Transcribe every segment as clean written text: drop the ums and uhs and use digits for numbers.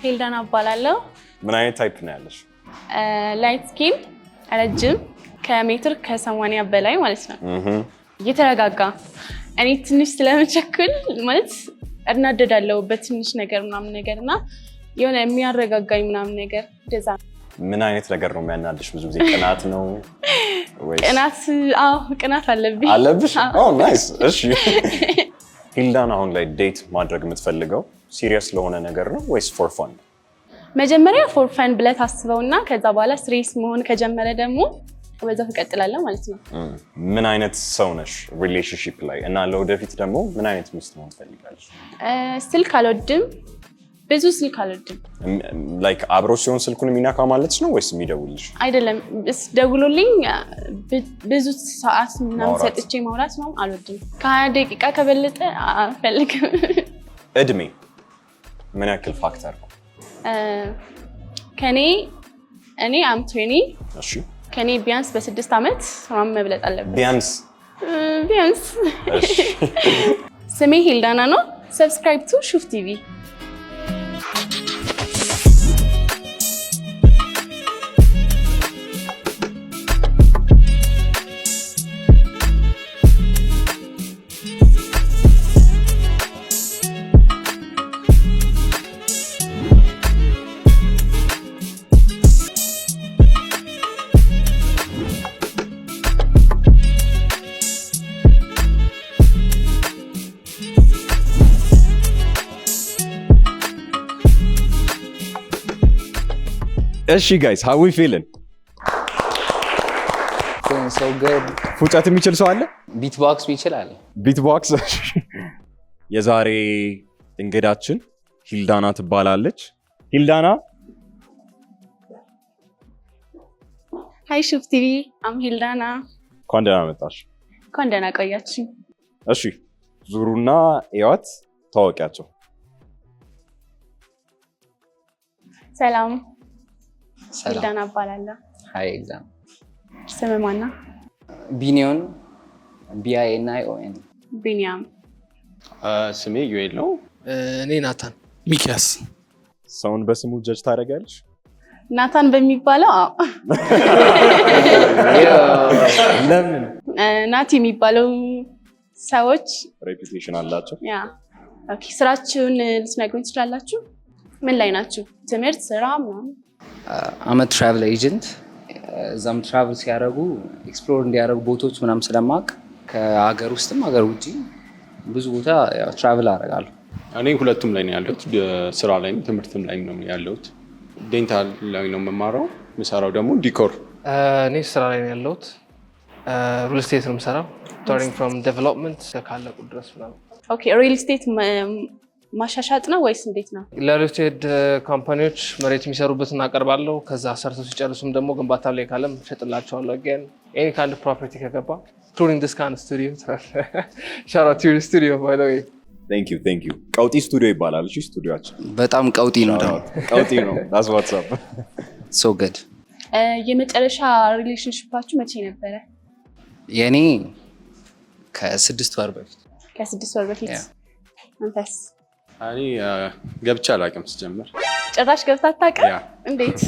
ሄልዳና እባላለሁ። ምን አይነት type ነው ያለሽ? Light skin፣ ረጅም፣ ከሜትር ከ80 በላይ ማለት ነው። እየተረጋጋ። እኔ ትንሽ ስለምቸኩል ማለት እናደዳለሁ በትንሽ ነገር ምናምን ነገር እና የሆነ የሚያረጋጋኝ ምናምን ነገር እንደዛ ነው። ምን አይነት ነገር ነው የሚያናድሽ? ብዙ ጊዜ ቅናት ነው ወይስ? ቅናት፣ አዎ ቅናት አለብኝ። አለብሽ? Oh nice። እሺ ሂልዳን፣ አሁን ላይ date ማድረግ የምትፈልገው serious ለሆነ ነገር ነው ወይስ for fun? መጀመሪያ for fun ብለህ ታስበውና ከዛ በኋላ serious መሆን ከጀመረ ደግሞ በዛው ትቀጥላለህ ማለት ነው። ምን አይነት ሰው ነሽ relationship ላይ እና ለወደፊት ደግሞ ምን አይነት ሚስት መሆን ትፈልጋለሽ? ስልክ አልወድም፣ ብዙ ስልክ አልወድም። Like አብሮ ሲሆን ስልኩን የሚነካ ማለት ነው ወይስ የሚደውልሽ? አይደለም፣ ደውሎልኝ ብዙ ሰዓት ምናምን ማውራት። ሰጥቼ ማውራት ነው አልወድም። ከ20 ደቂቃ ከበለጠ አልፈልግም። እድሜ ምን ያክል factor ነው? ከኔ እኔ I'm 20። ከኔ ቢያንስ በ6 ዓመት ምናምን መብለጥ አለበት። ቢያንስ? ቢያንስ። እሺ። ስሜ ሂልዳና ነው። Subscribe to ሹፍ ቲቪ። እሺ guys, how we feeling? Feeling so good. ፉጨት የሚችል ሰው አለ? Beatbox ይችላል። Beatbox። የዛሬ እንግዳችን ሂልዳና ትባላለች። ሂልዳና። Hi ሹፍ ቲቪ፣ I'm ሂልዳና። እንኳን ደህና መጣሽ። እንኳን ደህና ቆያችሁ። እሺ ዙሩና እዩዋት፣ ታወቂያቸው። ሰላም። ሰላም። ሂልዳና እባላለሁ። Hi ኤግዛም። ስምህ ማነው? ቢኒዮን፣ BINION። ቢኒያም። ስሜ ዩኤል ነው። እኔ ናታን ሚኪያስ። ሰውን በስሙ judge ታደርጊያለሽ? ናታን በሚባለው አዎ። ለምን? ናቲ የሚባለው ሰዎች Reputation አላቸው። Yeah, okay። ስራችሁን ልትነግሩኝ ትችላላችሁ? ምን ላይ ናችሁ? ትምህርት፣ ስራ ምናምን? I'm a travel agent። እዛም travel ሲያደርጉ explore እንዲያደርጉ ቦታዎች ምናምን ስለማቅ ከሀገር ውስጥም ሀገር ውጭ ብዙ ቦታ travel አደርጋለሁ። እኔ ሁለቱም ላይ ነው ያለሁት፣ ስራ ላይም ትምህርትም ላይም ነው ያለሁት። Dental ላይ ነው የምማረው፣ የምሰራው ደግሞ decor። እኔ ስራ ላይ ነው ያለሁት። Real estate ነው የምሰራው። Starting from development ካለቁ ድረስ ምናምን። Okay, real estate ማሻሻጥ ነው ወይስ እንዴት ነው? ለ real estate company ዎች መሬት የሚሰሩበትን አቀርባለሁ። ከዛ ሰርተው ሲጨርሱም ደግሞ ግንባታ ላይ ካለም እሸጥላቸዋለሁ። Again, any kind of property ከገባ, including this kind of studio. Shout out to your studio, by the way. Thank you, thank you። ቀውጢ ስቱዲዮ ይባላል። እሺ ስቱዲዮአችን። በጣም ቀውጢ ነው ደግሞ። ቀውጢ ነው። That's what's up. So good. የመጨረሻ relationship ኣችሁ መቼ ነበረ? የእኔ ከ6 ወር በፊት። ከ6 ወር በፊት። Yeah. አንተስ? እኔ ገብቼ አላውቅም ስጀምር። ጭራሽ ገብተህ አታውቅም? Yeah. እንዴት?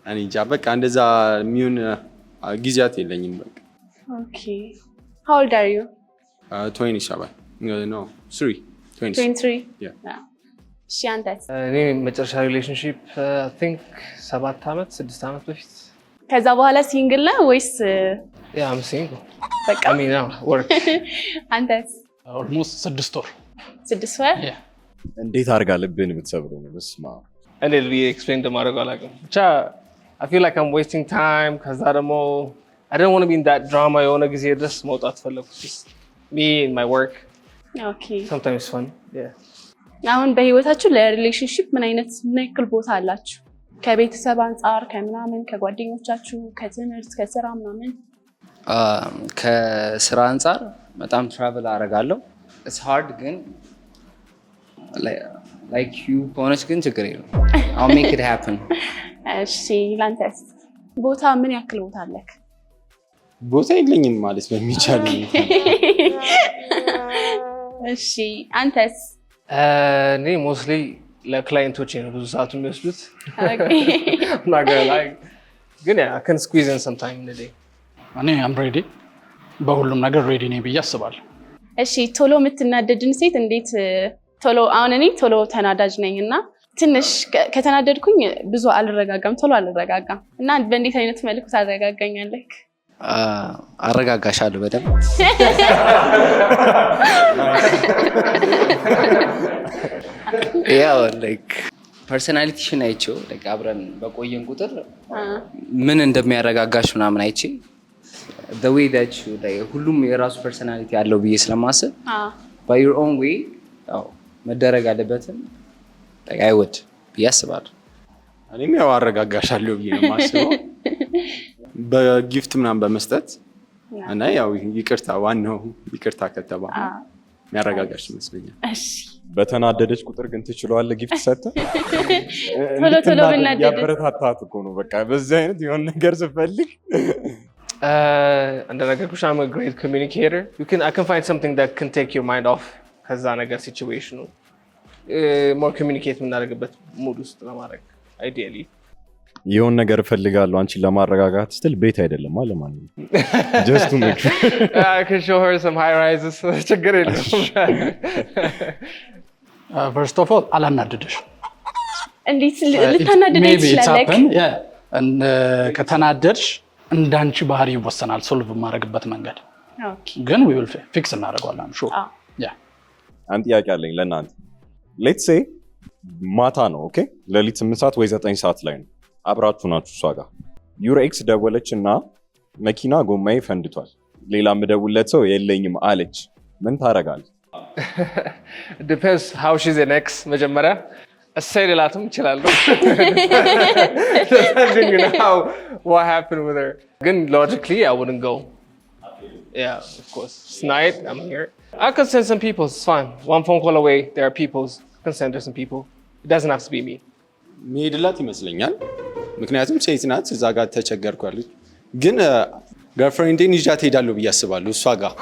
እኔ እንጃ፣ በቃ እንደዛ የሚሆን ጊዜያት የለኝም። በቃ። Okay, how old are you? 27, no, 3 23? Yeah. እሺ አንተስ? እኔ መጨረሻ relationship I think 7 ዓመት 6 ዓመት በፊት። ከዛ በኋላ single ነህ ወይስ? Yeah, I'm single. በቃ። I mean, work. አንተስ? Almost 6 ወር። 6 ወር። Yeah. እንዴት አድርጋ ልብህን የምትሰብረው ነው? በስመ አብ። እንዴት ብዬ explain እንደማደርገው አላውቅም። ብቻ I feel like I'm wasting time። ከዛ ደግሞ I don't wanna be in that drama። የሆነ ጊዜ ድረስ መውጣት ፈለኩ። Just me and my work. Sometimes fun. Yeah. አሁን በህይወታችሁ ለ relationship ምን አይነት ምን ያክል ቦታ አላችሁ? ከቤተሰብ አንጻር ከምናምን ከጓደኞቻችሁ ከትምህርት ከስራ ምናምን? ከስራ አንጻር በጣም travel አደርጋለሁ። It's hard ግን like you ከሆነች ግን ችግር የለም። I'll make it happen. እሺ ላንተስ ቦታ ምን ያክል ቦታ አለክ? ቦታ የለኝም ማለት በሚቻል። እሺ አንተስ? እኔ mostly ለ client ኦች ነው ብዙ ሰዓቱ የሚወስዱት። I'm not gonna lie. ግን yeah, I can squeeze in some time in the day. እኔ I'm ready፣ በሁሉም ነገር ready ነኝ ብዬ አስባለሁ። እሺ፣ ቶሎ የምትናደድን ሴት እንዴት ቶሎ፣ አሁን እኔ ቶሎ ተናዳጅ ነኝ እና ትንሽ ከተናደድኩኝ ብዙ አልረጋጋም፣ ቶሎ አልረጋጋም እና በእንዴት አይነት መልኩ ታረጋጋኛለህ? አረጋጋሻለሁ በደንብ። ያው like personality ሽን አይቼው፣ like አብረን በቆየን ቁጥር ምን እንደሚያረጋጋሽ ምናምን አይቼ፣ the way that you like፣ ሁሉም የራሱ personality አለው ብዬ ስለማስብ by your own way ያው መደረግ ያለበትን like I would ብዬ አስባለሁ። እኔም ያው አረጋጋሻለሁ ብዬ ነው የማስበው፣ በ gift ምናምን በመስጠት እና ያው ይቅርታ፣ ዋናው ይቅርታ ከተባለ የሚያረጋጋሽ ይመስለኛል። እሺ። በተናደደች ቁጥር ግን ትችለዋለህ gift ሰጥተህ? ቶሎ ቶሎ ብናደድ? ያበረታታት እኮ ነው። በቃ በዚህ አይነት የሆነ ነገር ስፈልግ እንደነገርኩሽ I'm a great communicator. You can I can find something that can take your mind off ከዛ ነገር situation ኑ more communicate የምናደርግበት mood ውስጥ ለማድረግ ideally. የሆነ ነገር እፈልጋለሁ አንቺን ለማረጋጋት ስትል ቤት አይደለም አለ ማለት ነው። Just to make sure. I can show her some high rises. ችግር የለውም። First of all አላናድድሽ። እንዴት ልታናድደኝ Maybe it's ትችላለህ? happen, yeah. ከተናደድሽ እንዳንቺ ባህሪ ይወሰናል solve የማደርግበት መንገድ። ግን we will fix እናደርገዋለን፣ sure. Yeah. አንድ ጥያቄ አለኝ ለእናንተ። Let's say ማታ ነው፣ okay፣ ሌሊት 8 ሰዓት ወይ 9 ሰዓት ላይ ነው። አብራችሁ ናችሁ እሷ ጋር። Your ex ደወለች እና መኪና ጎማዬ ፈንድቷል፣ ሌላ የምደውልለት ሰው የለኝም አለች። ምን ታደርጋለህ? Depends how she's an ex። መጀመሪያ እሰይ ልላትም እችላለሁ depending on how what happened with her። ግን logically I wouldn't go. Yeah, of course. It's night, I'm here. I can send some people, it's fine. One phone call away, there are people. I can send her some people. It doesn't have to be me. መሄድላት ይመስለኛል። ምክንያቱም ሴት ናት፣ እዛ ጋር ተቸገርኩ ያለች። ግን girlfriend ኤን ይዣት ሄዳለሁ ብዬ አስባለሁ። እሷ ጋር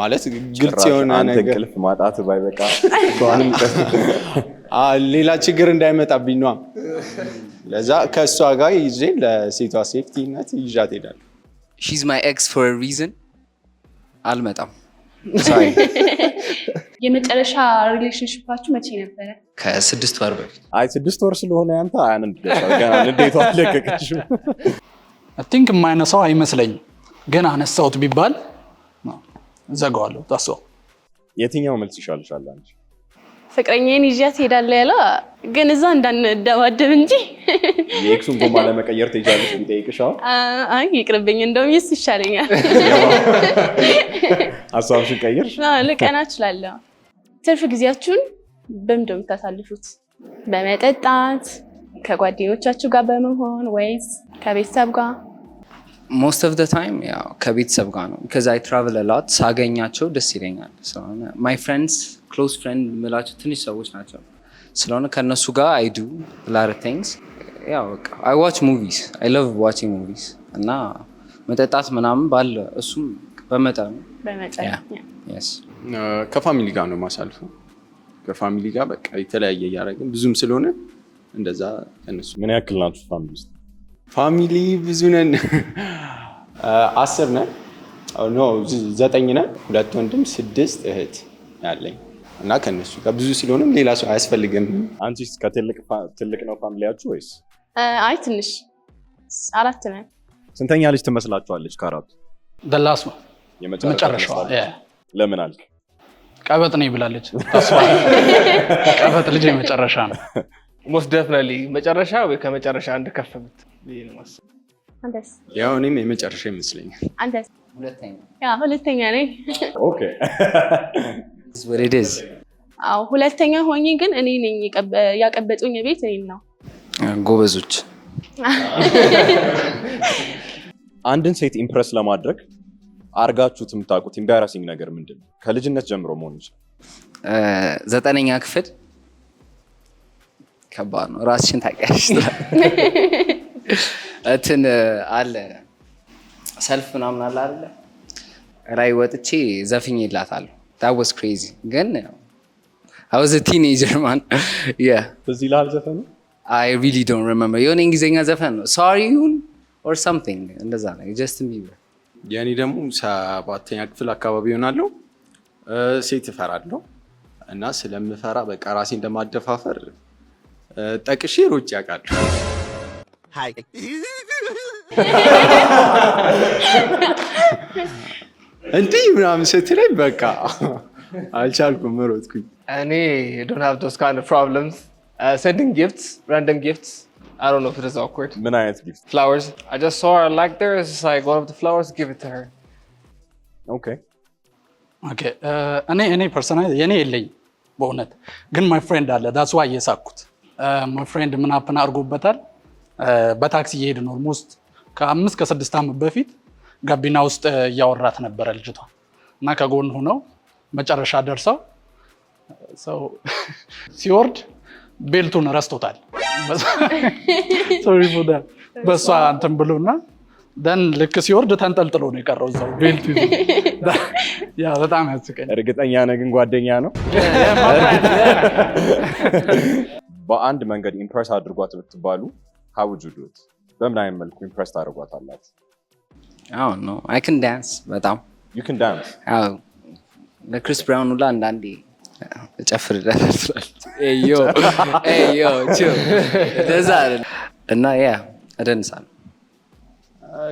ማለት ግልጽ የሆነ አንተ ነገር እንቅልፍ ማጣት ባይበቃ እሷንም ሌላ ችግር እንዳይመጣብኝ ነዋ። ለዛ ከእሷ ጋር ይዤ ለሴቷ safety ነት ይዣት ሄዳለሁ። She's my ex for a reason። አልመጣም። Sorry. የመጨረሻ relationship ኣችሁ መቼ ነበረ? ከ6 ወር በፊት። አይ፣ 6 ወር ስለሆነ ያንተ አያነድደሻል። ገና ንዴቷ አልለቀቀችም። I think የማይነሳው አይመስለኝም፣ ግን አነሳሁት ቢባል ዘጋዋለሁ። That's all. የትኛው መልስ ይሻልሻል አንቺ? ፍቅረኛዬን ይዣት ሄዳለሁ ያለው ግን እዛ እንዳንደባደብ እንጂ። የ ex ኡን ጎማ ለመቀየር ትሄጃለሽ ቢጠይቅሽ አሁን? አይ ይቅርብኝ፣ እንደውም የሱ ይሻለኛል። ሀሳብሽን ቀይርሽ? አዎ፣ ልቀና እችላለሁ። ትርፍ ጊዜያችሁን በምንድን ነው የምታሳልፉት? በመጠጣት፣ ከጓደኞቻችሁ ጋር በመሆን ወይስ ከቤተሰብ ጋር? Most of the time ያው ከቤተሰብ ጋር ነው because I travel a lot። ሳገኛቸው ደስ ይለኛል። ስለሆነ my friends፣ close friend የምላቸው ትንሽ ሰዎች ናቸው። ስለሆነ ከእነሱ ጋር I do a lot of things። ያው በቃ I watch movies, I love watching movies እና መጠጣት ምናምን ባለ እሱም በመጠኑ። በመጠን። Yes. ከ family ጋር ነው የማሳልፈው። ከ family ጋር በቃ የተለያየ እያደረግን ብዙም ስለሆነ እንደዛ ከነሱ። ምን ያክል ናችሁ family ውስጥ? Family ብዙ ነን፣ 10 ነን፣ no ዘጠኝ ነን። ሁለት ወንድም ስድስት እህት ያለኝ እና ከነሱ ጋር ብዙ ስለሆነም ሌላ ሰው አያስፈልግም። አንቺስ ከትልቅ ትልቅ ነው family ያችሁ ወይስ? አይ፣ ትንሽ፣ አራት ነን። ስንተኛ ልጅ ትመስላችኋለች ከአራቱ? The last ነው። የመጨረሻ መጨረሻዋ። ትመስላለች? ለምን አልክ? ቀበጥ ነኝ ብላለች። ተስፋ ቀበጥ ልጅ የመጨረሻ ነው። Most definitely መጨረሻ ወይ ከመጨረሻ አንድ ከፍ ብት ብዬ ነው የማስበው። አንተስ? ያው እኔም የመጨረሻ ይመስለኛል። አንተስ? ሁለተኛ። Yeah፣ ሁለተኛ ነኝ። Okay. Is what it is. አዎ፣ ሁለተኛ ሆኜ ግን እኔ ነኝ ያቀበጡኝ ቤት እኔን ነው። ጎበዞች። አንድን ሴት impress ለማድረግ አርጋችሁት የምታውቁት embarrassing ነገር ምንድን ነው? ከልጅነት ጀምሮ መሆን ይችላል። ዘጠነኛ ክፍል ከባድ ነው። ራስሽን ታውቂያለሽ። እንትን አለ፣ ሰልፍ ምናምን አለ አይደለ? ላይ ወጥቼ ዘፍኜላታለሁ። That was crazy። ግን ያው I was a teenager, man. Yeah. ትዝ ይልሃል ዘፈኑ? I really don't remember. የሆነ እንግሊዝኛ ዘፈን ነው፣ sorry ይሁን or something እንደዛ ነው፣ ጀስቲን ቢበር። የእኔ ደግሞ ሰባተኛ ክፍል አካባቢ ይሆናለሁ። ሴት እፈራለሁ እና ስለምፈራ በቃ ራሴን እንደማደፋፈር ጠቅሼ ሮጬ ያውቃለሁ። Hi. እንዲህ ምናምን ስትለኝ በቃ አልቻልኩም፣ ሮጥኩኝ። እኔ don't have those kind of problems. Sending gifts, random gifts. I don't know if it is awkward. ምን አይነት gift? Flowers. I just saw her, like there is like one of the flowers, give it to her. Okay. Okay, እኔ personally የኔ የለኝም በእውነት፣ ግን my friend አለ። That's why እየሳኩት። My friend ምን happen አድርጎበታል፣ በታክሲ እየሄድን almost ከ5 ከ6 ዓመት በፊት ጋቢና ውስጥ እያወራት ነበረ ልጅቷ እና ከጎን ሆነው መጨረሻ ደርሰው ሰው ሲወርድ belt ኡን ረስቶታል። Sorry for that። በእሷ እንትን ብሎና then ልክ ሲወርድ ተንጠልጥሎ ነው የቀረው እዛው belt ኡ ይዞ። Yeah፣ በጣም ያስቀኝ። እርግጠኛ ነህ ግን ጓደኛ ነው? በአንድ መንገድ impress አድርጓት ብትባሉ how would you do it? በምን አይነት መልኩ impress ታደርጓታላችሁ? I don't know. I can dance በጣም። You can dance? አዎ፣ ለክሪስ ብራውን ሁላ አንዳንዴ እጨፍርለታለሁ ትላለች። Ayo, ayo, chill። እንደዛ አይደለም እና yeah፣ እደንሳለሁ።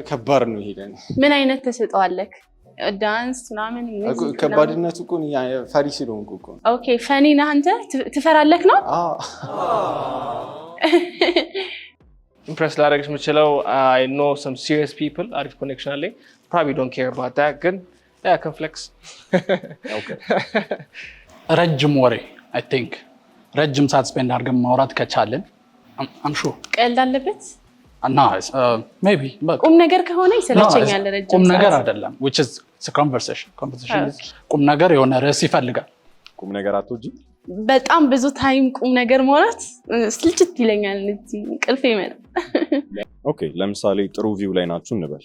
ከባድ ነው ይሄ ለእኔ። ምን አይነት ተሰጥኦ አለክ? Dance ምናምን፣ music ምናምን? ከባድነቱ እኮ እኔ ፈሪ ስለሆንኩ እኮ ነው። Okay፣ funny ነህ አንተ? ትፈራለክ ነው? አዎ። Impress ላደርግሽ የምችለው I know some serious people፣ አሪፍ connection አለኝ። Probably don't care about that ግን yeah, I can flex. ረጅም ወሬ፣ I think ረጅም ሰዓት spend አድርገን ማውራት ከቻልን I'm sure. ቀልድ አለበት? እና maybe ቁም ነገር ከሆነ ይሰለቸኛል ረጅም ቁም ነገር ሰዓት። አይደለም፣ which is conversation. Conversation ቁም ነገር የሆነ ርዕስ ይፈልጋል። ቁም ነገር አትወጂም? በጣም ብዙ time ቁም ነገር ማውራት ስልችት ይለኛል። እዚህ እንቅልፍ ይመጣል። Okay፣ ለምሳሌ ጥሩ view ላይ ናችሁ እንበል።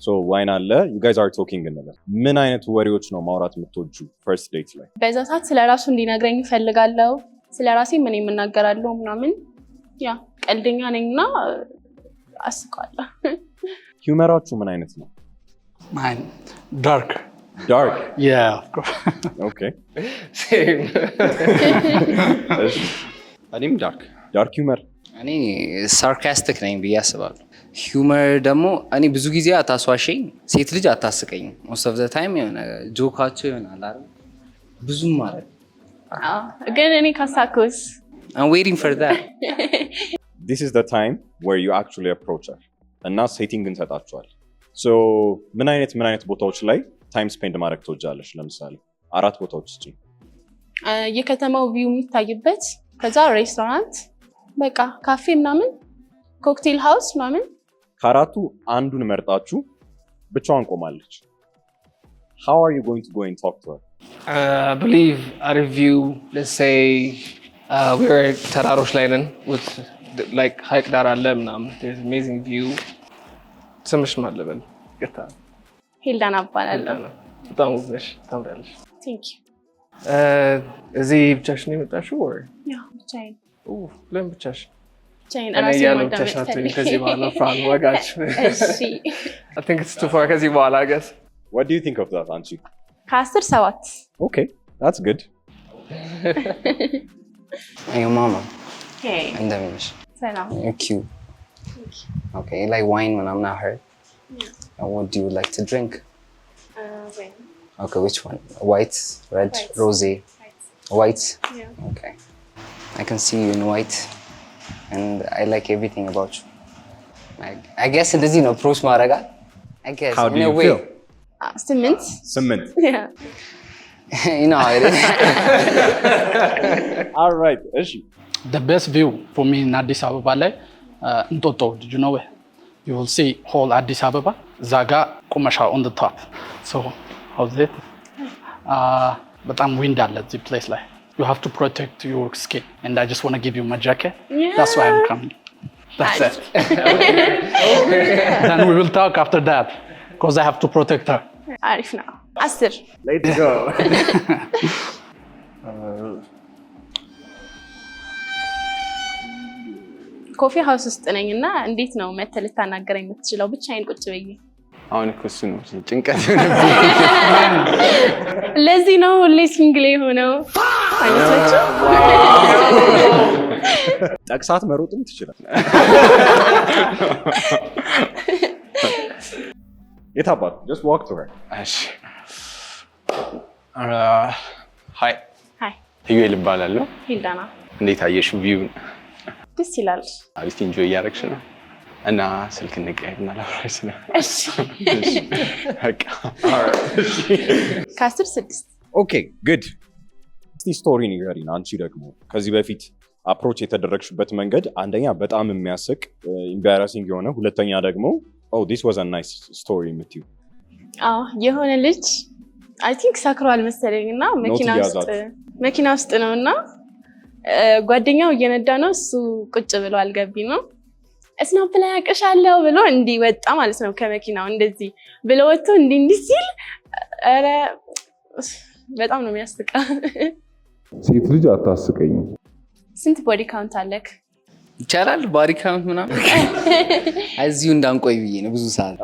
So wine አለ፣ you guys are talking እንበል። ምን አይነት ወሬዎች ነው ማውራት የምትወጁ first date ላይ? በዛ ሰዓት ስለ ራሱ እንዲነግረኝ እፈልጋለሁ። ስለ ራሴ ምን የምናገራለሁ ምናምን። Yeah፣ ቀልደኛ ነኝና አስቀዋለሁ። Humor ኣችሁ ምን አይነት ነው? Mine dark. Dark? Yeah. Okay. Same. እሺ። እኔም dark. Dark humor. እኔ sarcastic ነኝ ብዬ አስባለሁ። Humor ደግሞ እኔ ብዙ ጊዜ አታስዋሸኝ፣ ሴት ልጅ አታስቀኝም። Most of the time የሆነ joke ኣቸው ይሆናል አይደል? ብዙም ማለት አዎ፣ ግን እኔ ካሳኩስ? I'm waiting for that. This is the time where you actually approach her እና setting እንሰጣችኋል። So ምን አይነት ቦታዎች ላይ time spend ማድረግ ትወጃለሽ? ለምሳሌ አራት ቦታዎች ስጪኝ። የከተማው view የሚታይበት፣ ከዛ ሬስቶራንት፣ በቃ ካፌ ምናምን፣ cocktail house ምናምን። ከአራቱ አንዱን መርጣችሁ ብቻዋን ቆማለች። How are you going to go and talk to her? I believe a view, let's say we're ተራሮች ላይ ነን with like ሀይቅ ዳር አለ ምናምን፣ there's amazing view። ስምሽ ማን ልበል? ይቅርታ። ሄልዳና እባላለሁ። በጣም ውብ ነሽ፣ ታምሪያለሽ። Thank you. እዚህ ብቻሽን ነው የመጣሽው or? Yeah፣ ብቻዬን። ለምን ብቻሽ? ብቻዬን። እኔ ራሴን እያለሁ ማዳመጥ ብቻሽን አትሆኝም ፈልጌ። ከዚህ በኋላ፣ ፍራን ወጋች። እሺ። I think it's too far ከዚህ በኋላ፣ I guess. What do you think of that አንቺ? ከ10 7። Okay, that's good. Hey ማማ። Hey. እንደምን ነሽ? ሰላም። You're cute. Okay, you like wine when I'm not hurt. And what do you like to drink? Okay, which one? White, red? White. Rosé? White? Yeah. Okay. I can see you in white and I like everything about you. I guess እንደዚህ ነው approach ማድረጋት። I guess How do in a you way. feel? 8። 8. Yeah. You know how it is. All right, እሺ። The best view for me in አዲስ አበባ ላይ እንጦጦ። Did you know it? You will see whole አዲስ አበባ እዛ ጋ ቁመሻ on the top. So how's it? በጣም wind አለ እዚህ place ላይ። You have to protect your skin and I just want to give you my jacket. That's why I'm coming. That's it. Then we will talk after that because I have to protect her. አሪፍ ነው። 10። Let's go. Coffee house ውስጥ ነኝ እና እንዴት ነው መተህ ልታናገረኝ የምትችለው? ብቻዬን ቁጭ ብዬ። አሁን እኮ እሱ ነው ጭንቀት። ለዚህ ነው ሁሌ single የሆነው አይመስላችሁም? ጠቅሳት መሮጥም ትችላል። የታባቱ just walk to her. እሺ፣ hi. Hi. ኢዩኤል እባላለሁ። ሂልዳና። እንዴት አየሽ view ን? ደስ ይላል። አሪፍ enjoy እያደረግሽ ነው እና ስልክ እንቀያየርና ላውራሽ ነው። እሺ። በቃ። ከ10 6። Okay, good። እስቲ story ንገሪን። አንቺ ደግሞ ከዚህ በፊት approach የተደረግሽበት መንገድ አንደኛ በጣም የሚያስቅ embarrassing የሆነ፣ ሁለተኛ ደግሞ "Oh, this was nice story" የምትዩ። አዎ፣ የሆነ ልጅ I think ሰክሯል መሰለኝ እና መኪና ውስጥ እያዛችሁ። መኪና ውስጥ ነው እና ጓደኛው እየነዳ ነው፣ እሱ ቁጭ ብሎ አልገቢ ነው። Snap ላይ አቅሻለሁ ብሎ እንዲህ ወጣ ማለት ነው ከመኪናው። እንደዚህ ብሎ ወጥቶ እንዲህ እንዲህ ሲል ኧረ በጣም ነው የሚያስቀው። ሴት ልጅ አታስቀኝም። ስንት body count አለክ? ይቻላል body count ምናምን እዚሁ እንዳንቆይ ብዬ ነው ብዙ ሰዓት።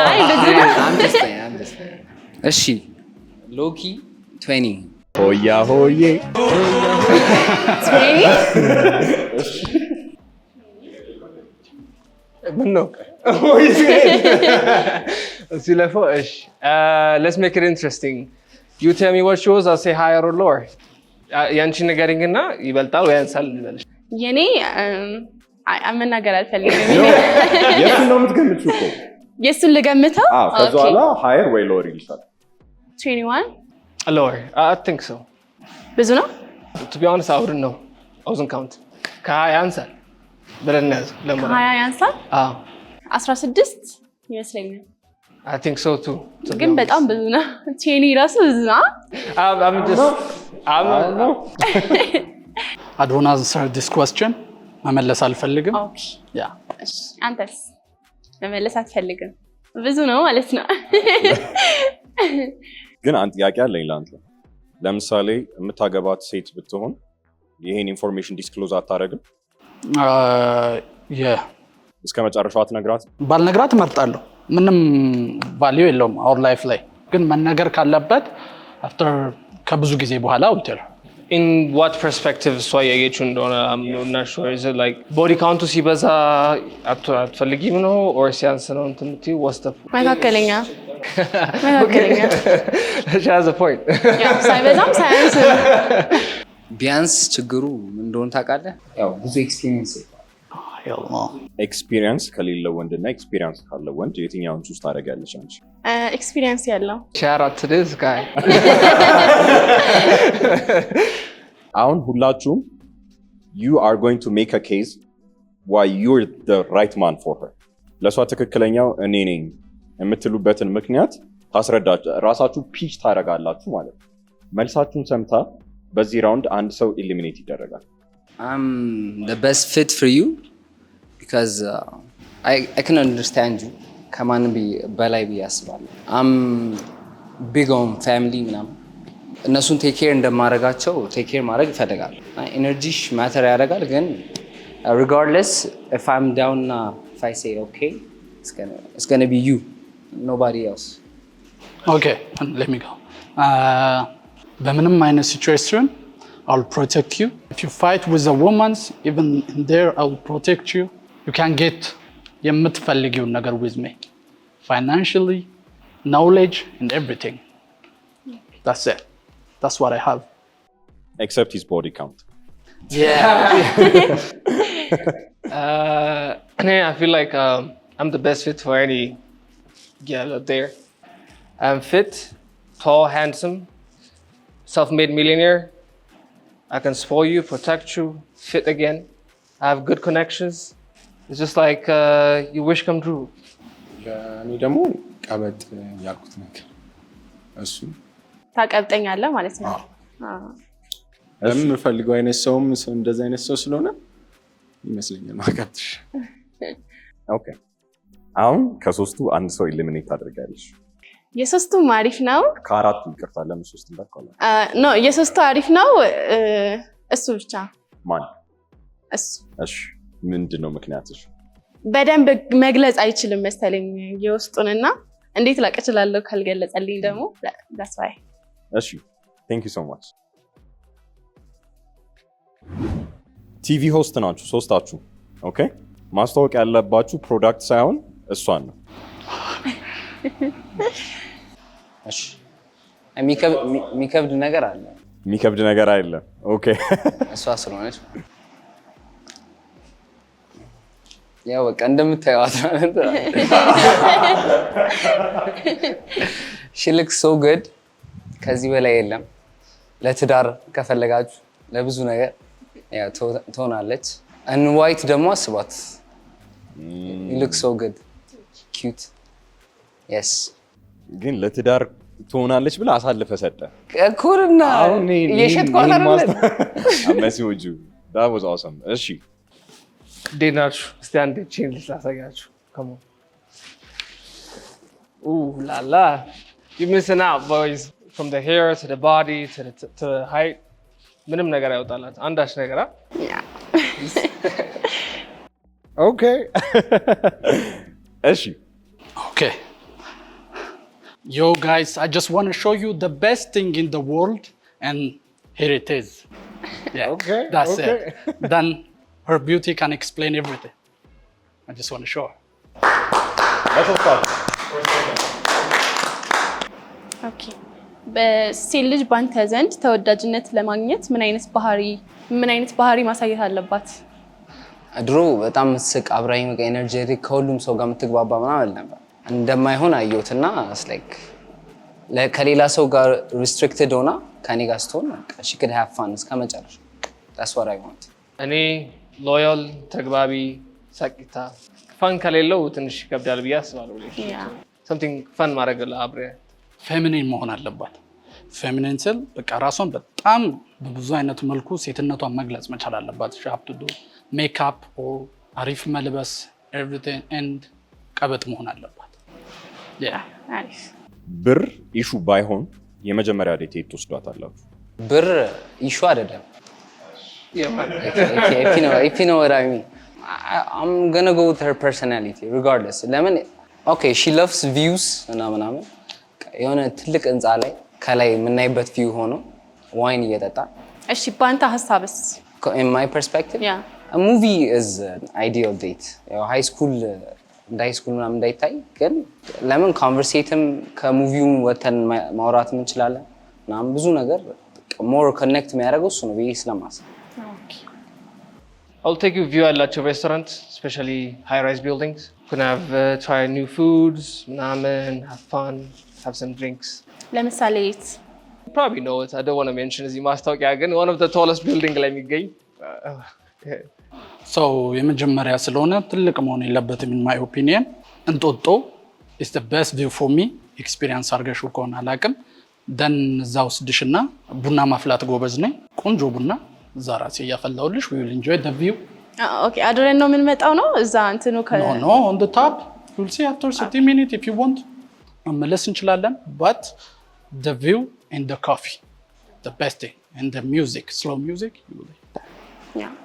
አይ ብዙ ነው። I'm just saying, I'm just saying. እሺ፣ lowkey 20። ሆያ ሆዬ። 20? ምን ነው እዚህ ለፈው? እሺ፣ let's make it interesting. You tell me what yours, I'll say higher or lower. ያንቺ ንገሪኝና ይበልጣል ወይ ያንሳል ልበልሽ። የኔ አይ፣ መናገር አልፈልግም። የእሱን ነው የምትገምቺው እኮ። የእሱን ልገምተው? አዎ፣ ከዛ በኋላ higher ወይ lower ይልሻል። 21። Lower, I think so. ብዙ ነው። To be honest, I wouldn't know. I wasn't count. ከ20 ያንሳል ብለን እንያዝ ለሞራል። ከ20 ያንሳል። አዎ። 16 ይመስለኛል። I think so too, to be ግን honest. በጣም ብዙ ነው። 20 ራሱ ብዙ ነው። I'm just I'm I don't answer this question. መመለስ አልፈልግም። Okay. Yeah. እሺ፣ አንተስ መመለስ አትፈልግም? ብዙ ነው ማለት ነው። ግን አንድ ጥያቄ አለኝ ለአንተ። ለምሳሌ የምታገባት ሴት ብትሆን ይሄን information disclose አታደርግም? Yeah. እስከ መጨረሻው አትነግራት? ባልነግራት እመርጣለሁ። ምንም value የለውም our life ላይ። ግን መነገር ካለበት after ከብዙ ጊዜ በኋላ I'll tell. In what perspective እሷ እያየችው እንደሆነ I'm not sure. Is it like body count ኡ ሲበዛ አትፈልጊም ነው or ሲያንስ ነው እንትን የምትይው? What's the መካከለኛ፣ መካከለኛ። She has a point. ያው ሳይበዛም ሳያንስም። ቢያንስ ችግሩ ምን እንደሆነ ታውቃለህ? ያው ብዙ experience Experience ከሌለው ወንድ እና experience ካለው ወንድ የትኛውን choose ታደርጊያለሽ አንቺ? Experience ያለው። Shout out to this guy. አሁን ሁላችሁም you are going to make a case why you're the right man for her። ለእሷ ትክክለኛው እኔ ነኝ የምትሉበትን ምክንያት ታስረዳችሁ፣ ራሳችሁ pitch ታደርጋላችሁ ማለት ነው። መልሳችሁን ሰምታ በዚህ round አንድ ሰው eliminate ይደረጋል። I'm the best fit for you because I can understand you ከማንም በላይ ብዬ አስባለሁ። I'm big on family ምናምን፣ እነሱን take care እንደማደርጋቸው take care ማድረግ እፈልጋለሁ። Energy ሽ matter ያደርጋል፣ ግን regardless if I'm down እና if I say okay, it's gonna be you, nobody else. Okay, let me go. በምንም አይነት situation I'll protect you. If you fight with the women, even in there I'll protect you. You can get የምትፈልጊውን ነገር with me. Financially, knowledge and everything. That's it. That's what I have. Except his body count. Yeah. እኔ I feel like I'm the best fit for any girl out there. I'm fit, tall, handsome, self-made millionaire. I can spoil you, protect you, fit again. I have good connections. It's just like you wish come true. እኔ ደግሞ ቀበጥ ያልኩት ነገር እሱ። ታቀብጠኛለህ ማለት ነው። አዎ። የምፈልገው አይነት ሰውም እንደዚህ አይነት ሰው ስለሆነ ይመስለኛል ማቀብጥሽ። Okay፣ አሁን ከሶስቱ አንድ ሰው eliminate ታደርጋለሽ። የሶስቱም አሪፍ ነው። ከአራቱ፣ ይቅርታ፣ ለምን ሶስት እንዳልኩ አላውቅም። No፣ የሶስቱ አሪፍ ነው። እሱ ብቻ። ማን? እሱ። እሺ። ምንድን ነው ምክንያትሽ? በደንብ መግለጽ አይችልም መሰለኝ የውስጡንና እንዴት ላቅ እችላለሁ ካልገለጸልኝ ደግሞ፣ that's why. እሺ፣ thank you so much። TV host ናችሁ ሶስታችሁ። Okay፣ ማስተዋወቅ ያለባችሁ product ሳይሆን እሷን ነው። እሺ፣ የሚከብድ ነገር አለ። የሚከብድ ነገር አይደለም። Okay. እሷ ስለሆነች ያው በቃ እንደምታየዋት ማለት ነው። She looks so good። ከዚህ በላይ የለም። ለትዳር ከፈለጋችሁ ለብዙ ነገር ያው ትሆናለች። In white ደግሞ አስባት። Look so good, cute, yes. ግን ለትዳር ትሆናለች ብለህ አሳልፈ ሰጠ። እኩልና እየሸጥኳት አይደለ? መሲዎጁ that was awesome። እሺ። እንዴት ናችሁ? እስቲ አንድ change ላሳያችሁ። Come on. Ooh la la. You're missing out, boys. From the hair to the body to the height. ምንም ነገር አይወጣላት አንዳች ነገር አ? Okay፣ እሺ። Okay. Yo guys, I just want to show you the best thing in the world, and here it is. Yeah, that's it. Then her beauty can explain everything. I just want to show her. ለሶስታችሁ። Okay፣ በሴት ልጅ ባንተ ዘንድ ተወዳጅነት ለማግኘት ምን አይነት ባህሪ ማሳየት አለባት? ድሮ በጣም የምትስቅ፣ አብራኝ በቃ energetic፣ ከሁሉም ሰው ጋር የምትግባባ ምናምን ነበር። እንደማይሆን አየሁትና like ከሌላ ሰው ጋር restricted ሆና ከኔ ጋር ስትሆን she could have fun እስከ መጨረሻ። That's what I want. እኔ loyal፣ ተግባቢ፣ ሳቂታ። Fun ከሌለው ትንሽ ይከብዳል ብዬ አስባለሁ። Something fun ማድረግ አብሬ። Feminine መሆን አለባት። Feminine ስል በቃ ራሷን በጣም በብዙ አይነት መልኩ ሴትነቷን መግለጽ መቻል አለባት። She have to do makeup፣ አሪፍ መልበስ፣ everything, and ቀበጥ መሆን አለባት። Yeah. አሪፍ። ብር issue ባይሆን የመጀመሪያ date የት ትወስዷታላችሁ? ብር issue አይደለም። If you know what I mean. I'm gonna go with her personality regardless. ለምን okay, she loves views እና ምናምን፣ የሆነ ትልቅ ህንፃ ላይ ከላይ የምናይበት view ሆኖ wine እየጠጣ። እሺ፣ በአንተ ሀሳብስ? In my perspective, a movie is an ideal date. ያው high school እንደ high school ምናምን እንዳይታይ ግን ለምን conversate ም ከ movie ውም ወተን ማውራትም እንችላለን ምናምን፣ ብዙ ነገር more connect የሚያደርገው እሱ ነው ብዬ ስለማስብ። I'll take you view ያላቸው restaurant, especially high rise buildings. Can have try new foods ምናምን፣ have fun, have some drinks. ለምሳሌ የት? You probably know it. I don't want to mention እዚህ ማስታወቂያ፣ ግን one of the tallest building ላይ የሚገኝ። So የመጀመሪያ ስለሆነ ትልቅ መሆን የለበትም። In my opinion እንጦጦ is the best view for me። Experience አድርገሽው ከሆነ አላውቅም። Then እዛ ወስድሽና ቡና ማፍላት ጎበዝ ነኝ። ቆንጆ ቡና እዛ ራሴ እያፈላሁልሽ we'll enjoy the view. Okay፣ አድረን ነው የምንመጣው ነው እዛ እንትኑ No, on the top you'll see after 30 minute. If you want መመለስ እንችላለን። But the view and the coffee, the best thing, and the music, slow music.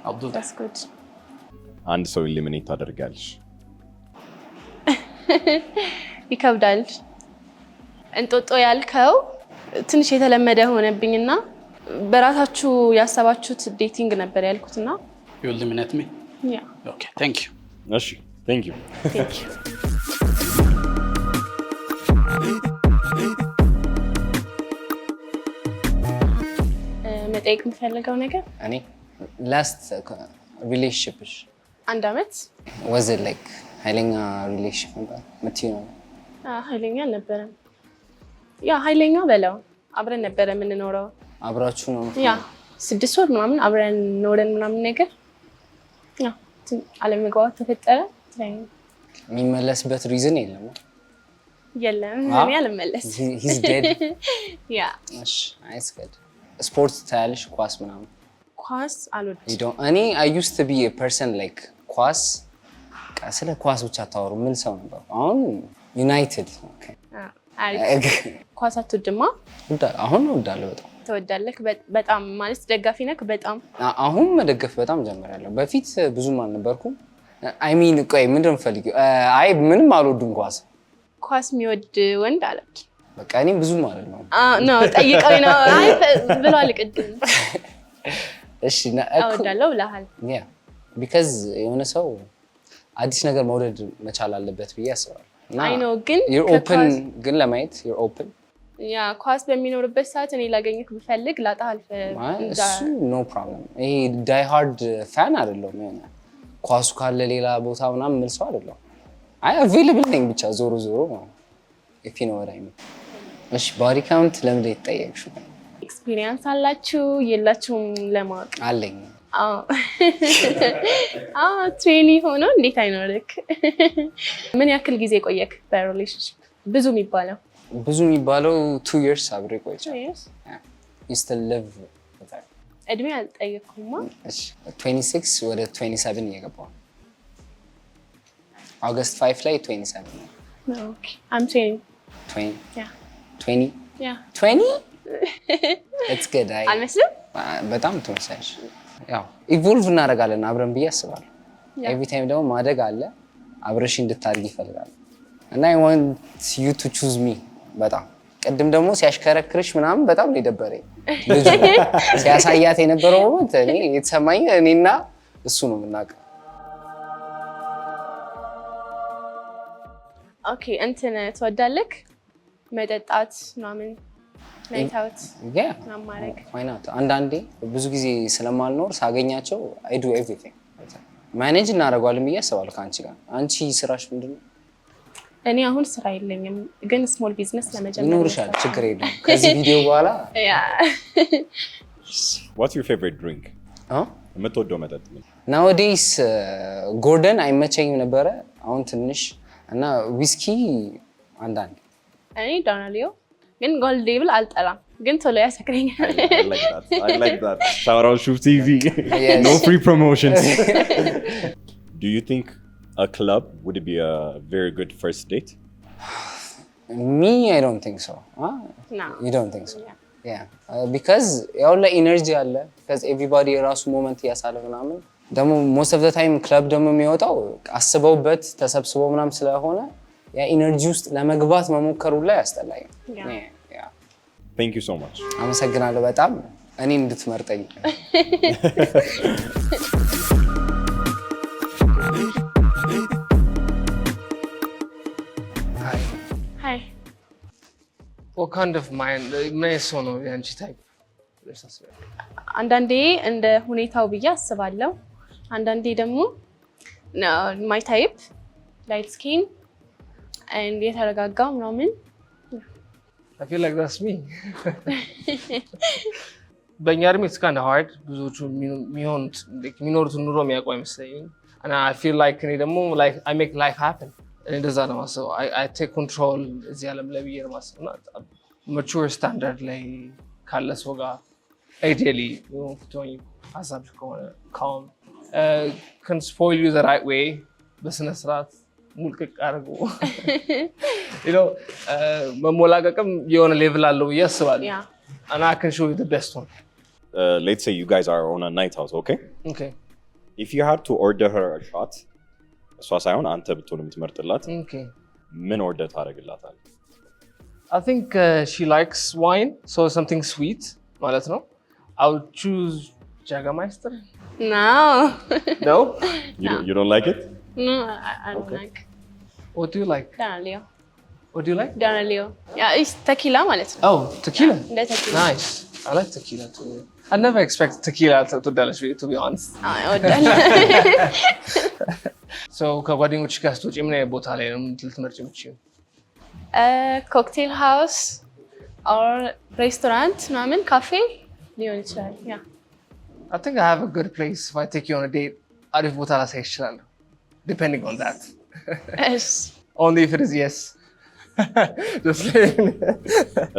I'll do that. That's good. አንድ ሰው eliminate ታደርጋለሽ። ይከብዳል። እንጦጦ ያልከው ትንሽ የተለመደ ሆነብኝና በራሳችሁ ያሰባችሁት dating ነበር ያልኩትና። You eliminate me? Yeah. Okay, thank you. እሺ፣ thank you. Thank you. መጠየቅ የምፈልገው ነገር እኔ last relationship ሽ? አንድ አመት። Was it like ኃይለኛ relationship ነበር የምትይው ነገር? ኃይለኛ አልነበረም። Yeah፣ ኃይለኛ በለው፣ አብረን ነበረ የምንኖረው። አብራችሁ ነው? Yeah፣ 6 ወር ምናምን አብረን ኖረን ምናምን ነገር yeah አለመግባባት ተፈጠረ። የሚመለስበት reason የለም? የለም፣ እኔ አልመለስ። He's dead. Yeah. እሺ፣ it's good። ስፖርት ታያለሽ? ኳስ ምናምን? ኳስ አልወድም። You don't? እኔ I used to be a person like ኳስ በቃ ስለ ኳስ ብቻ ታወሩ ምን ሰው ነበር። አሁን ዩናይትድ። አሪፍ። ኳስ አትወድማ? አሁን እወዳለሁ በጣም። ትወዳለህ? በጣም ማለት ደጋፊ ነህ? በጣም። አሁን መደገፍ በጣም ጀምሬያለሁ። በፊት ብዙም አልነበርኩም። I mean፣ ቆይ፣ ምንድን ነው የምፈልጊው? አይ፣ ምንም አልወድም ኳስ። ኳስ የሚወድ ወንድ አለች። በቃ እኔም ብዙም አይደለሁም። ነው ጠይቀኝ ነው። አይ ብሏል ቅድም። እሺ። እወዳለሁ ብለሃል። Yeah, because የሆነ ሰው አዲስ ነገር መውደድ መቻል አለበት ብዬ አስባለሁ። እና I know፣ ግን you're open ግን ለማየት you're open። Yeah፣ ኳስ በሚኖርበት ሰዓት እኔ ላገኘህ ብፈልግ ላጣህ አልፈ እሱ no problem። ይሄ die hard fan አይደለሁም። የሆነ ኳሱ ካለ ሌላ ቦታ ምናምን የምል ሰው አይደለሁም። አይ፣ available ነኝ ብቻ ዞሮ ዞሮ if you know what I mean። እሺ፣ body count ለምንድን ነው የተጠየቅሽው? Experience አላችሁ የላችሁም ለማወቅ። አለኝ። አዎ፣ 20 ሆኖ እንዴት አይኖርክ? ምን ያክል ጊዜ ቆየክ በ relationship? ብዙ የሚባለው? ብዙ የሚባለው 2 years አብሬ ቆይቻለሁ። Still live። እድሜ አልጠየቅኩማ። 26 ወደ 27 እየገባሁ ነው። August 5 ላይ 27 ነው። Okay, I'm 20. 20? Yeah. 20? Yeah. 20? It's good. አይ አልመስልም? በጣም ትመስያለሽ። ያው evolve እናደርጋለን አብረን ብዬ አስባለሁ። Every time ደግሞ ማደግ አለ። አብረሽ እንድታድግ ይፈልጋል እና I want you to choose me። በጣም ቅድም ደግሞ ሲያሽከረክርሽ ምናምን በጣም ነው የደበረኝ። ልጁ ሲያሳያት የነበረው moment እኔ የተሰማኝ እኔና እሱ ነው የምናውቀው። Okay፣ እንትን ትወዳለህ? መጠጣት ምናምን፣ night out ምናምን ማድረግ? Why not? አንዳንዴ፣ ብዙ ጊዜ ስለማልኖር ሳገኛቸው I do everything፣ manage እናደርገዋለን ብዬ አስባለሁ ከአንቺ ጋር። አንቺ ስራሽ ምንድን ነው? እኔ አሁን ስራ የለኝም፣ ግን small business ለመጀመር ይኖርሻል፣ ችግር የለም። ከዚህ ቪዲዮ በኋላ። Yeah. What's your favorite drink? አ? የምትወደው መጠጥ ምን? Nowadays ጎርደን አይመቸኝም ነበረ፣ አሁን ትንሽ እና ዊስኪ አንዳንድ። እኔ ዳናሊዮ፣ ግን Gold Label አልጠላም፣ ግን ቶሎ ያሰክረኛል። I like that. I like that. Shout out Shuf TV. Yes. No free promotions. Do you think a club would be a very good first date? Me, I don't think so. No. You don't think so? Yeah, because ያው ላይ energy አለ፣ because everybody የራሱ moment እያሳለፈ ምናምን፣ ደግሞ most of the time ክለብ ደግሞ የሚወጣው አስበውበት ተሰብስበው ምናምን ስለሆነ ያ energy ውስጥ ለመግባት መሞከሩ ላይ ያስጠላኝ። Yeah. Thank you so much. አመሰግናለሁ በጣም እኔ እንድትመርጠኝ። Hi. What kind of man፣ ምን አይነት ሰው ነው የአንቺ type ብለሽ ታስቢያለሽ? አንዳንዴ እንደ ሁኔታው ብዬ አስባለሁ። አንዳንዴ ደግሞ my type light skin፣ የተረጋጋ ምናምን። I feel like that's me. በእኛ እድሜ it's kind of hard፣ ብዙዎቹ የሚሆኑት like የሚኖሩትን ኑሮ የሚያውቁ አይመስለኝም። እና I feel like እኔ ደግሞ like I make life happen። እኔ እንደዛ ነው የማስበው። I take control እዚህ ዓለም ላይ ብዬ ነው የማስበው። እና mature standard ላይ ካለ ሰው ጋር ideally ትሆኝ ሀሳብሽ ከሆነ calm, can spoil you the right way፣ በስነ ስርዓት ሙልቅቅ አድርጎ መሞላቀቅም የሆነ level አለው ብዬ አስባለሁ። And I can show you the best one. Let's say you guys are on a night out, okay? Okay. If you had to order her a shot, እሷ ሳይሆን አንተ ብትሆን የምትመርጥላት ምን order ታደርግላታለህ? I think she likes wine, so something sweet ማለት ነው። I would choose Jägermeister. No. No? You don't like it? No, I don't like. What do you like? ዳናሊዮ። What do you like? ዳናሊዮ፣ yeah, it's tequila ማለት ነው። Oh, tequila. እንደ tequila. Nice. I like tequila too. I never expected tequila ትወዳለሽ to be honest. አዎ፣ እወዳለሁ። So ከጓደኞች ጋር ስትወጪ ምን አይነት ቦታ ላይ ነው ልትመርጪ የምትችይው? Cocktail house or restaurant ምናምን፣ ካፌ ሊሆን ይችላል። Yeah. I think I have a good place if I take you on a date. አሪፍ ቦታ ላሳይሽ እችላለሁ። Depending on that. እሺ። Only if it is yes. Just kidding.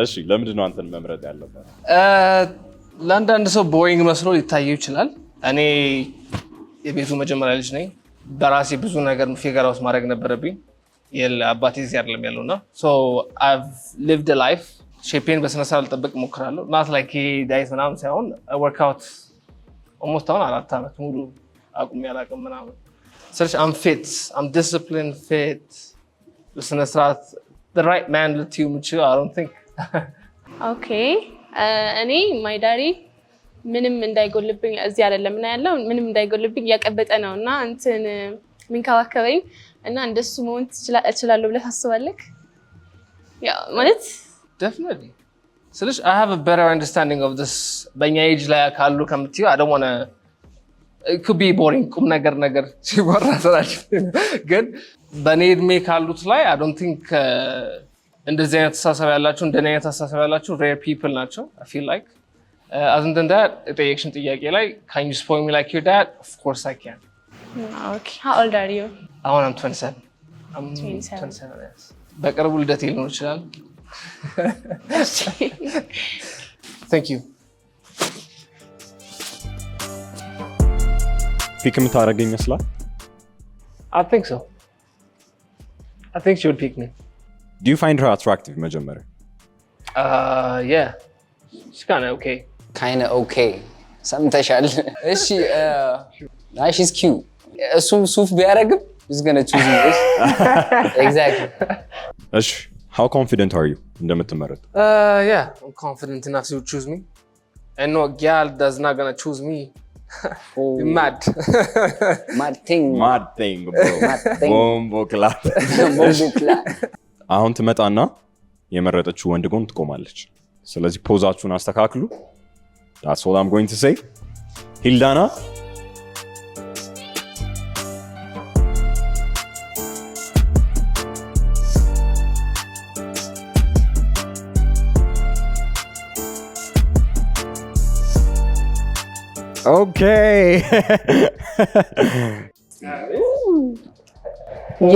እሺ፣ ለምንድን ነው አንተን መምረጥ ያለባት? ለአንዳንድ ሰው boring መስሎ ሊታየው ይችላል። እኔ የቤቱ መጀመሪያ ልጅ ነኝ። በራሴ ብዙ ነገር figure out ማድረግ ነበረብኝ። የለ አባቴ እዚህ አይደለም ያለው እና so I've lived a life። Shape ኤን በስነ ስርዓት ልጠብቅ እሞክራለሁ። Not like diet ምናምን ሳይሆን workout almost አሁን 4 ዓመት ሙሉ አቁሜ አላውቅም ምናምን ስልሽ I'm fit, I'm disciplined, fit በስነ ስርዓት right man ልትዩ የምችለው I don't think. Okay, እኔ my daddy ምንም እንዳይጎልብኝ እዚህ አይደለም እና ያለው ምንም እንዳይጎልብኝ እያቀበጠ ነው እና እንትን የሚንከባከበኝ እና እንደሱ መሆን እችላለሁ ብለህ ታስባለህ? ያው ማለት Definitely ስልሽ I have a better understanding of this በእኛ age ላይ ካሉ ከምትዩ I don't wanna, it could be boring ቁም ነገር ነገር ሲወራ ስራችን ግን በእኔ እድሜ ካሉት ላይ I don't think እንደዚህ አይነት አስተሳሰብ ያላቸው እንደኔ አይነት አስተሳሰብ ያላቸው rare people ናቸው። I feel like other than that የጠየቅሽን ጥያቄ ላይ can you spoil me like your dad? Of course I can. Okay, how old are you? አሁን I'm 27. I'm 27. 27, yes. በቅርቡ ልደቴ ሊሆን ይችላል። Thank you. Pick የምታደርገኝ ይመስላል። I think so. I think she would pick me. Do you find her attractive መጀመሪያ? Yeah. She's kind of okay. Kinda okay ሰምተሻል? እሺ አይ she's cute. እሱ ሱፍ ቢያደርግም he's gonna choose me. Exactly. እሺ how confident are you እንደምትመረጥ? Yeah, I'm confident enough to choose me. And no girl that's not gonna choose me. You mad. Mad thing. Mad thing. Mad thing. Bomboclaat. Bomboclaat. አሁን ትመጣና የመረጠችው ወንድ ጎን ትቆማለች። ስለዚህ pose ኣችሁን አስተካክሉ። That's all I'm going to say. ሂልዳና። Okay.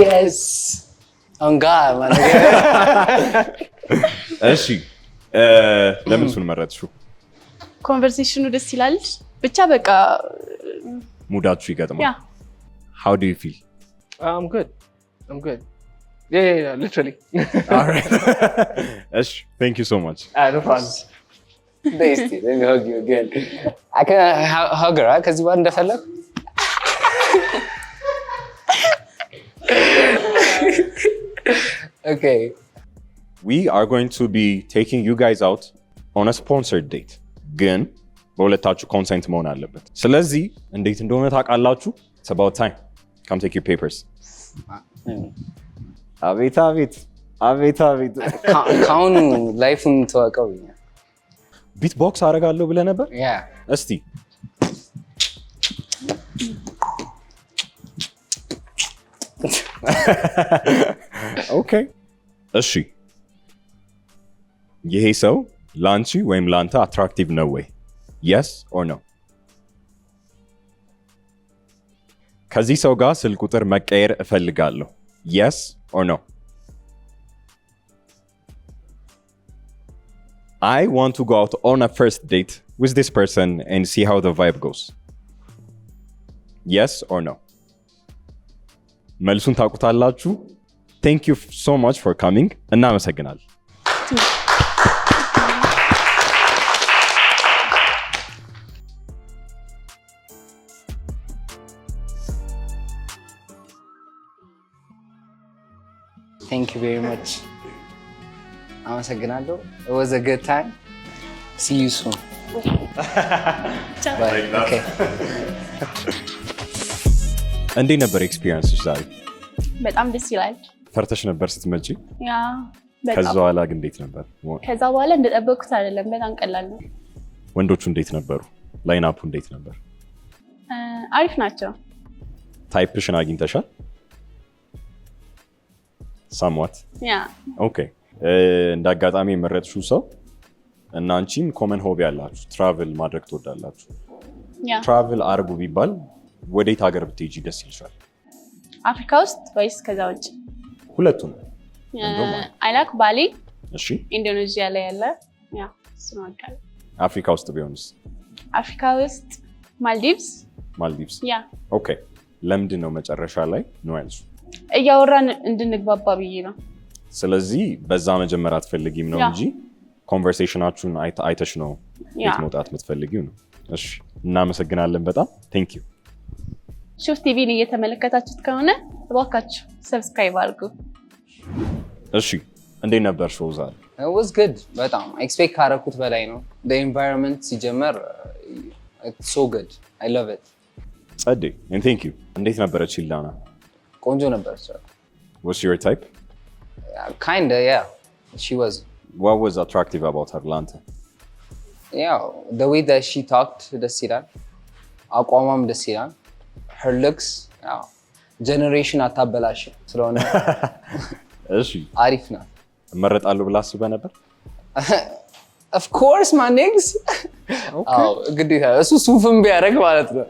Yes, on God, man. እሺ ለምን እሱን መረጥሽው? Conversation ኑ ደስ ይላል። ብቻ በቃ Mood ኣችሁ ይገጥማል። Yeah. How do you feel? I'm good. I'm good. Yeah, literally. እሺ thank you so much. No problem. Bestie, let me hug you again. I can hug her, huh? ከዚህ በኋላ እንደፈለግ። Okay. We are going to be taking you guys out on a sponsored date ግን በሁለታችሁ consent መሆን አለበት። ስለዚህ እንዴት እንደሆነ ታውቃላችሁ። It's about time. Come take your papers. አቤት አቤት አቤት አቤት። ከአሁኑ life ኡን ተዋቀው። Beatbox አደርጋለሁ ብለህ ነበር። Yeah. እስቲ። Okay እሺ፣ ይሄ ሰው ለአንቺ ወይም ለአንተ attractive ነው ወይ? Yes or no? ከዚህ ሰው ጋር ስልክ ቁጥር መቀየር እፈልጋለሁ። Yes or no? I want to go out on a first date with this person and see how the vibe goes. Yes or no? መልሱን ታውቁታላችሁ። Thank you so much for coming. እናመሰግናለን። Thank you very much. አመሰግናለሁ። It was a good time. See you soon. Bye. Okay. እንዴት ነበር experience ሽ ዛሬ? በጣም ደስ ይላል። ፈርተሽ ነበር ስትመጪ? Yeah. ከዛ በጣም። በኋላ ግን እንዴት ነበር? ከዛ በኋላ እንደጠበቅኩት አይደለም። በጣም ቀላል ነው። ወንዶቹ እንዴት ነበሩ? Lineup ኡ እንዴት ነበር? አሪፍ ናቸው። Type ሽን አግኝተሻል? Somewhat? Yeah. Okay። እንደ አጋጣሚ የመረጥሽው ሰው እና አንቺም common hobby ያላችሁ travel ማድረግ ትወዳላችሁ። Yeah. Travel አርጉ ቢባል ወዴት ሀገር ብትሄጂ ደስ ይልሻል? አፍሪካ ውስጥ ወይስ ከዛ ውጭ? ሁለቱም እንደውም I like ባሊ። እሺ። ኢንዶኔዥያ ላይ ያለ yeah እሱን እወዳለሁ። አፍሪካ ውስጥ ቢሆንስ? አፍሪካ ውስጥ ማልዲቭስ። ማልዲቭስ። Yeah. Okay። ለምንድን ነው መጨረሻ ላይ ነው ያልሽው? እያወራን እንድንግባባ ብዬ ነው። ስለዚህ በዛ መጀመር አትፈልጊም ነው Yeah. እንጂ Conversation ኣችሁን አይተሽ ነው Yeah. ቤት መውጣት የምትፈልጊው ነው። እሺ፣ እናመሰግናለን በጣም፣ thank you። ሹፍ ቲቪን እየተመለከታችሁት ከሆነ እባካችሁ subscribe አድርጉ። እሺ፣ እንዴት ነበር show ዛሬ? It was good። በጣም expect ካረኩት በላይ ነው። The environment ሲጀመር it's so good. I love it. ጸዴ፣ thank you። እንዴት ነበረች ሂልዳና? ቆንጆ ነበረች። Was your type? Kinda, yeah, she was. What was attractive about her ለአንተ? ያው the way that she talked ደስ ይላል። አቋሟም ደስ ይላል። Her looks፣ ያው generation አታበላሽም ስለሆነ አሪፍ ናት። እመረጣለሁ ብለህ አስበህ ነበር? Of course, my niggas። አዎ፣ ግዴታ፣ እሱ ሱፍም ቢያደርግ ማለት ነው።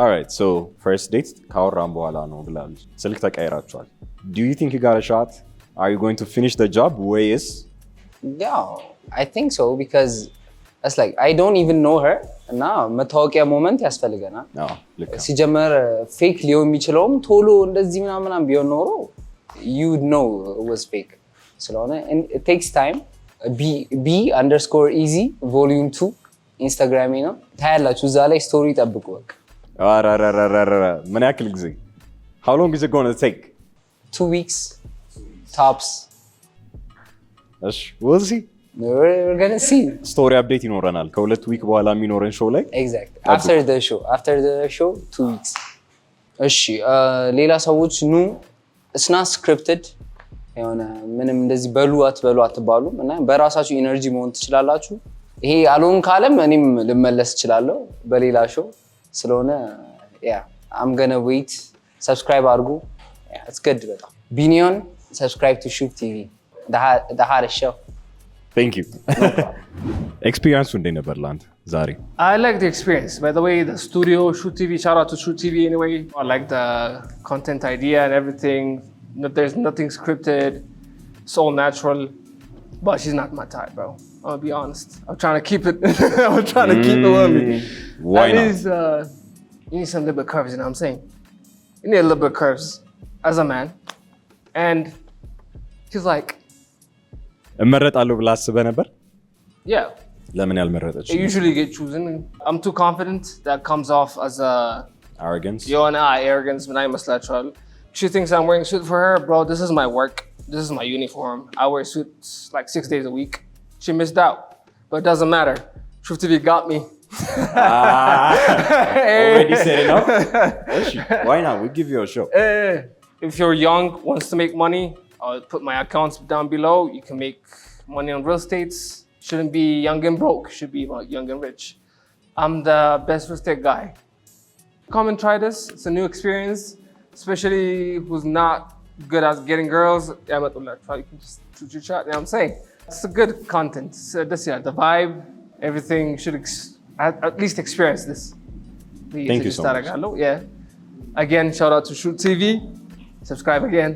Alright, so first date ካወራን በኋላ ነው ብላለች። ስልክ ተቀይራችኋል። Do you think you got a shot? Are you going to finish the job ወይስ? ያው I think so, because it's like I don't even know her እና መታወቂያ moment ያስፈልገናል። አዎ፣ ልክ ነው። ሲጀመር fake ሊሆን የሚችለውም ቶሎ እንደዚህ ምናምን ምናምን ቢሆን ኖሮ you know was fake ስለሆነ takes time። B_easy volume 2 ኢንስታግራሜ ነው፣ ታያላችሁ። እዛ ላይ story ጠብቁ። በቃ። ኧረ፣ ምን ያክል ጊዜ? How long is it going to take? 2 weeks tops. እሺ፣ we'll see. We're gonna see. Story update ይኖረናል ከ2 week በኋላ የሚኖረን show ላይ። Exact, after the show 2 weeks። እሺ፣ ሌላ ሰዎች ኑ። It's not scripted፣ የሆነ ምንም እንደዚህ በሉ አትበሉ አትባሉም እና በራሳችሁ energy መሆን ትችላላችሁ። ይሄ አልሆን ካለም እኔም ልመለስ እችላለሁ በሌላ show ስለሆነ yeah, I'm gonna wait። Subscribe አድርጉ። It's good በጣም። ቢኒዮን፣ subscribe to ሹፍ ቲቪ, the hottest show. Thank you። Experience ኡ እንዴት ነበር ለአንተ ዛሬ? I like the experience. By the way, the studio, Shuf TV, shout out to Shuf TV anyway. I like the content idea and everything. No, there's nothing scripted. It's all natural. But she's not my type, bro. I'll be honest. I'm trying to keep it. I'm trying to keep it with me. Why At not? least you need some little bit curves, you know what I'm saying? You need a little bit curves as a man. And she's like, እመረጣለሁ ብለህ አስበህ ነበር? Yeah. ለምን ያልመረጠች? I usually get chosen. I'm too confident. That comes off as a Arrogance. የሆነ arrogance ምናምን ይመስላችኋል። She thinks I'm wearing suit for her. Bro, this is my work. This is my uniform. I wear suits like 6 days a week. She missed out, but it doesn't matter. Shuf TV got me. Already said enough? እሺ፣ why not? We give you a show. If you're young, wants to make money, I'll put my accounts down below. You can make money on real estates. Shouldn't be young and broke. Should be about young and rich. I'm the best real estate guy. Come and try this. It's a new experience, especially who's not good at getting girls. Yeah, but you can just shoot your shot. You know what I'm saying? It's a good content. It's, this, yeah, the vibe, everything should at least experience this. Thank you so much. አደርጋለሁ። Yeah. Again, shout out to Shuf TV. Subscribe again.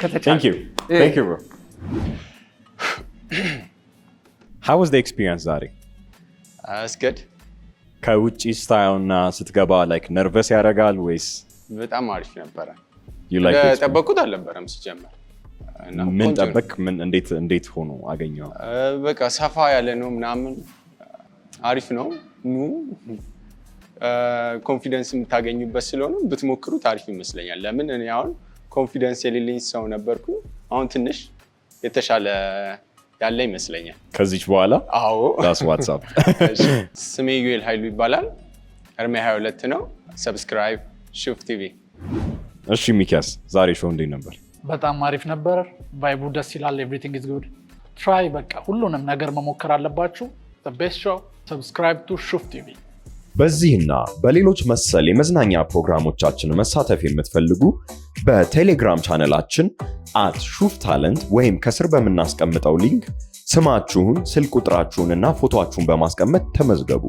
ከተቻለ። Thank you. Yeah. Thank you, bro. How was the experience ዛሬ? It's good. ከውጭ ስታየውና ስትገባ like nervous ያደርጋል ወይስ? በጣም አሪፍ ነበረ። You like the experience? ጠበቁት አልነበረም ሲጀመር እና ምን ቆንጆ ነው። ጠበቅ? ምን እንዴት ሆኖ አገኘው? በቃ ሰፋ ያለ ነው ምናምን፣ አሪፍ ነው። ኑ፣ confidence የምታገኙበት ስለሆነ ብትሞክሩት አሪፍ ይመስለኛል። ለምን እኔ አሁን confidence የሌለኝ ሰው ነበርኩ። አሁን ትንሽ የተሻለ ያለ ይመስለኛል። ከዚች በኋላ አዎ። That's what's up. ስሜ ዩኤል ኃይሉ ይባላል። እድሜ 22 ነው። Subscribe ሹፍ ቲቪ። እሺ ሚኪያስ፣ ዛሬ show እንዴት ነበር? በጣም አሪፍ ነበር። Vibe ኡ ደስ ይላል። Everything is good። Try፣ በቃ ሁሉንም ነገር መሞከር አለባችሁ። Best show። Subscribe to ሹፍ ቲቪ። በዚህና በሌሎች መሰል የመዝናኛ ፕሮግራሞቻችን መሳተፍ የምትፈልጉ በቴሌግራም ቻነላችን @ሹፍ ታለንት ወይም ከስር በምናስቀምጠው link ስማችሁን፣ ስልክ ቁጥራችሁን እና ፎቶአችሁን በማስቀመጥ ተመዝገቡ።